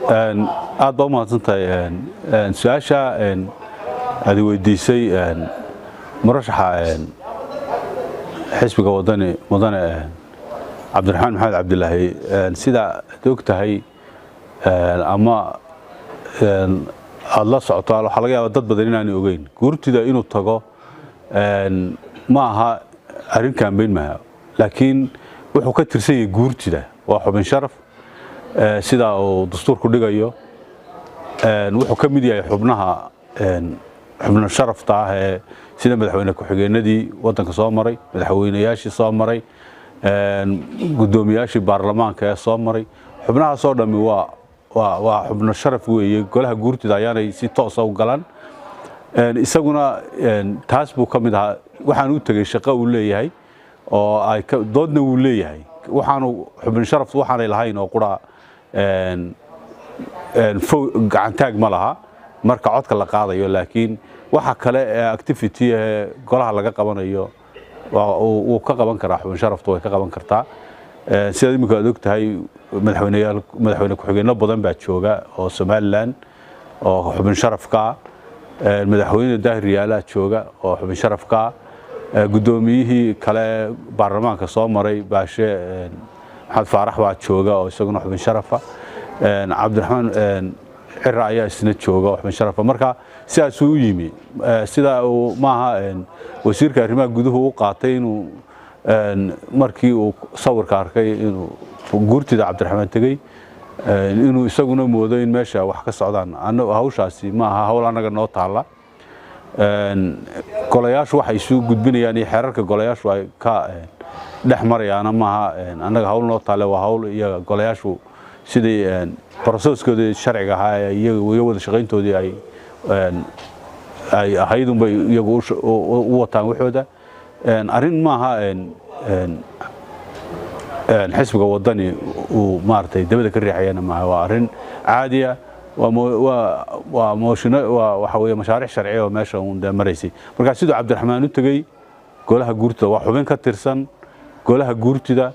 Aad baa u mahadsan tahay su-aasha aad weydiisay. Murashaxa xisbiga Wadani, mudane Cabdiraxmaan Maxamed Cabdilaahi, sida aad og tahay ama aada la socoto, waxaa laga yaaba dad badan inaanay ogeyn guurtida inuu tago ma aha arrin campaign maha, laakiin wuxuu ka tirsan yahay guurtida, waa xubin sharaf sida uu dastuurku dhigayo. Wuxuu ka mid yahay xubnaha xubno sharafta ah ee sida madaxweyne ku-xigeenadii waddanka soo maray, madaxweyneyaashii soo maray, guddoomiyaashii baarlamaanka ee soo maray. Xubnahaasoo dhammi waa xubno sharaf weeye. Golaha guurtida ayaanay si toosa u galan, isaguna taas buu ka mid ahaa. Waxaan u tegey shaqo uu leeyahay oo ay doodna wuu leeyahay. Waxaanu xubin sharaftu waxaanay lahayn oo qura gacantaag ma laha marka codka la qaadayo, laakiin waxa kale ee activity ee golaha laga qabanayo wuu ka qaban karaa. Xubin sharaftu way ka qaban kartaa. Sidaad imika aad og tahay, madaxweyneyaal, madaxweyne ku-xigeenno badan baa jooga oo Somaliland oo xubin sharafka ah. Madaxweyne Daahir Riyaalaa jooga oo xubin sharafka ah. Guddoomiyihii kale baarlamaanka soo maray, Baashe Maxamed Faarax, baa jooga oo isaguna xubin sharafa. Cabdiraxmaan Cira ayaa isna jooga oo xubin sharafa. Marka sidaasuu u yimi. Sida uu maaha wasiirka arrimaha guduhu u qaatay inuu markii uu sawirka arkay inuu guurtida Cabdiraxmaan tegey, inuu isaguna moodo in meesha wax ka socdaan. Hawshaasi ma aha hawl annaga noo taalla. Golayaashu waxay isu gudbinayaan iyo xeerarka golayaashu ay ka dhex marayaana maaha annaga hawl noo taale. Waa hawl iyaga golayaashu sidii processkoodii sharciga ahaa ee iyaga wada shaqayntoodii ay ahayd unbay iyagu u wataan waxooda. Arrin maaha xisbiga Wadani uu maaragtay dabada ka riixayana maaha, waa arrin caadiya. Waa mooshino, waa waxa weeye mashaariic sharci oo meesha uun dee maraysay. Marka siduu Cabdiraxmaan u tegey golaha guurtida, waa xubin ka tirsan golaha guurtida,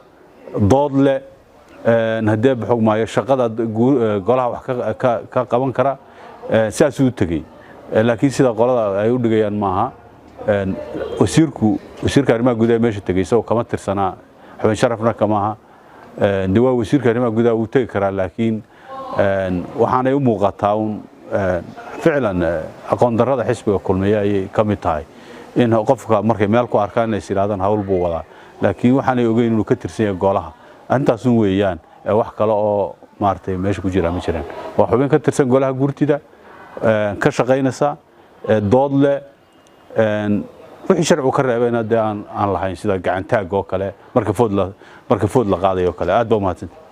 dood leh, haddee baxog maayo shaqada golaha wax ka qaban kara, sidaasuu u tegey. Laakiin sida qolada ay u dhigayaan maaha. Wasiirku, wasiirka arrimaha gudaha meesha tegey, isagoo kama tirsanaa, xubin sharafna kama aha. De waa wasiirka arrimaha gudaha, wuu tegi karaa, laakiin waxaanay u muuqataa un ficlan aqoon darrada xisbiga Kulmiye ayay ka mid tahay in qofka markay meel ku arkaan inay is yidhahdaan hawl buu wadaa, laakiin waxaanay ogeyn inuu ka tirsan yahay golaha. Arrintaasun weeyaan ee wax kale oo maaragtay meesha ku jira ma jiraan. Waa xubin ka tirsan golaha guurtida, ka shaqaynaysa, dood leh, wixii sharcigu ka reebayna dee aan lahayn, sida gacantaag oo kale marka food la qaadayo oo kale. Aad baa umahadsantay.